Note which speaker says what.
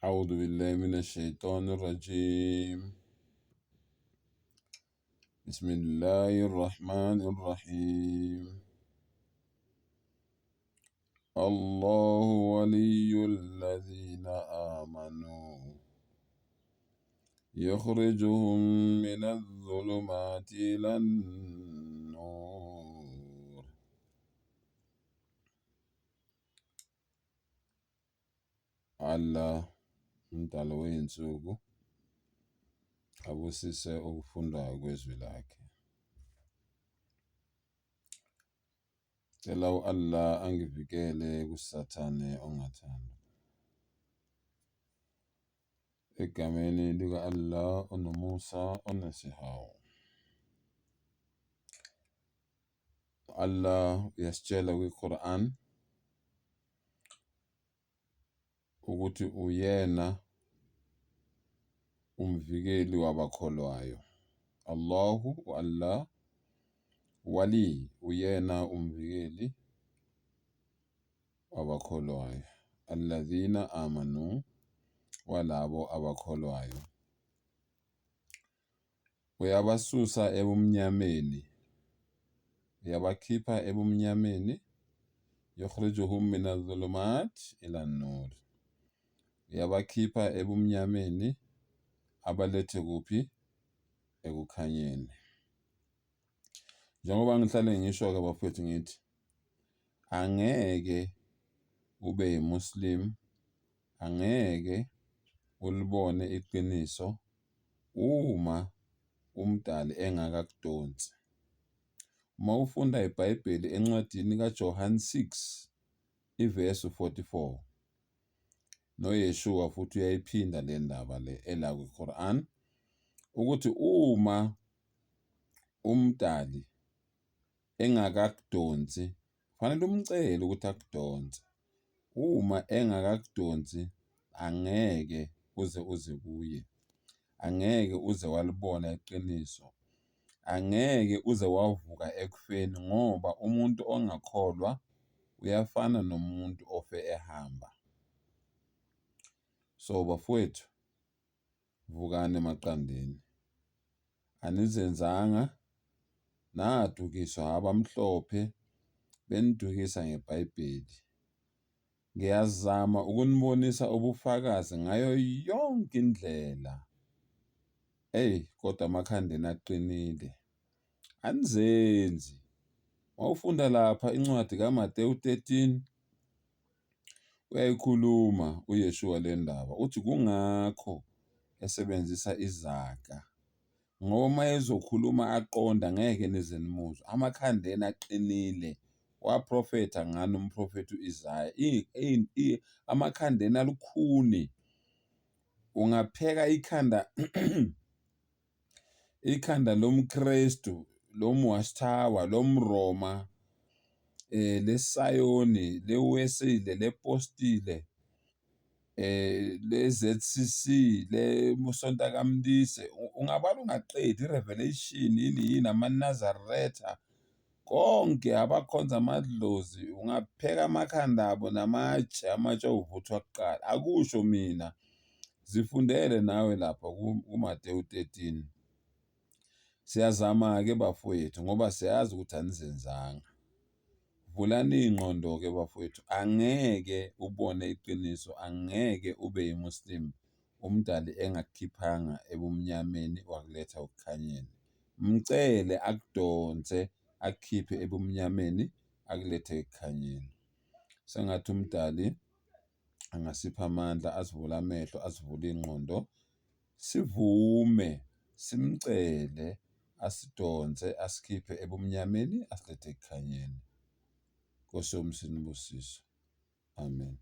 Speaker 1: A'udhu billahi minash shaitani rajim. Bismillahir Rahmanir Rahim. Allahu waliyyul ladhina amanu yukhrijuhum minadh dhulumati ilan nur. Allah umdali wey'nsuku abusise ukufunda kwezwi lakhe. Cela u-Allah angivikele kusathane ongathandwa. Egameni lika-Allah onomusa onesihawu. U-Allah uyasitshela kwi-Quran ukuthi uyena umvikeli wabakholwayo. Allahu u-Allah wali uyena umvikeli wabakholwayo. Alladhina amanu walabo abakholwayo. Uyabasusa ebumnyameni, uyabakhipha ebumnyameni, yukhrijuhum minadh-dhulumat ila nur. Uyabakhipha ebumnyameni abalethe kuphi? Ekukhanyeni. Njengoba ngihlale ngisho-ke bafowethu ngithi angeke ube yiMuslim, angeke ulibone iqiniso uma uMdali engakakudonsi. Uma ufunda iBhayibheli encwadini kaJohane 6 ivesi 44 noYeshua futhi uyayiphinda le ndaba le ela kwi-Quran ukuthi uma uMdali engakakudonsi fanele umcele ukuthi akudonse. Uma engakakudonsi angeke uze uze kuye, angeke uze walibona iqiniso, angeke uze wavuka ekufeni ngoba umuntu ongakholwa uyafana nomuntu ofe ehamba. So bafowethu, vukani emaqandeni, anizenzanga nadukiswa abamhlophe benidukisa ngeBhayibheli. Ngiyazama ukunibonisa ubufakazi ngayo yonke indlela. Eyi kodwa amakhanda enu aqinile. Anizenzi. Mawufunda lapha incwadi kaMatewu 13 uyayikhuluma uYeshua le ndaba uthi kungakho esebenzisa izaga ngoba uma ezokhuluma aqonda ngeke nize nimuzwe amakhanda enu aqinile waprofetha ngani umprofethi u-Isaya amakhanda enu alukhuni ungapheka ikhanda ikhanda lomKristu lomWatchtower lomRoma leSayoni leWesile lePostile le-Z_C_C le Musonta kaMlise ungabala ungaqedi i-Revelation yini yini amaNazaretha konke abakhonza amadlozi ungapheka amakhanda abo namatshe amatshe awuvuthwa kuqala akusho mina zifundele nawe lapha kuMatewu 13 siyazama-ke bafowethu ngoba siyazi ukuthi anizenzanga. Vulani iy'ngqondo-ke bafowethu, angeke ubone iqiniso, angeke ube yiMuslim uMdali engakukhiphanga ebumnyameni wakuletha ekukhanyeni. Mcele akudonse akukhiphe ebumnyameni akulethe ekukhanyeni. Sengathi uMdali angasipha amandla asivule amehlo asivule iy'ngqondo sivume simcele asidonse asikhiphe ebumnyameni asilethe ekukhanyeni. Nkosi yomusa inibusise. Amen.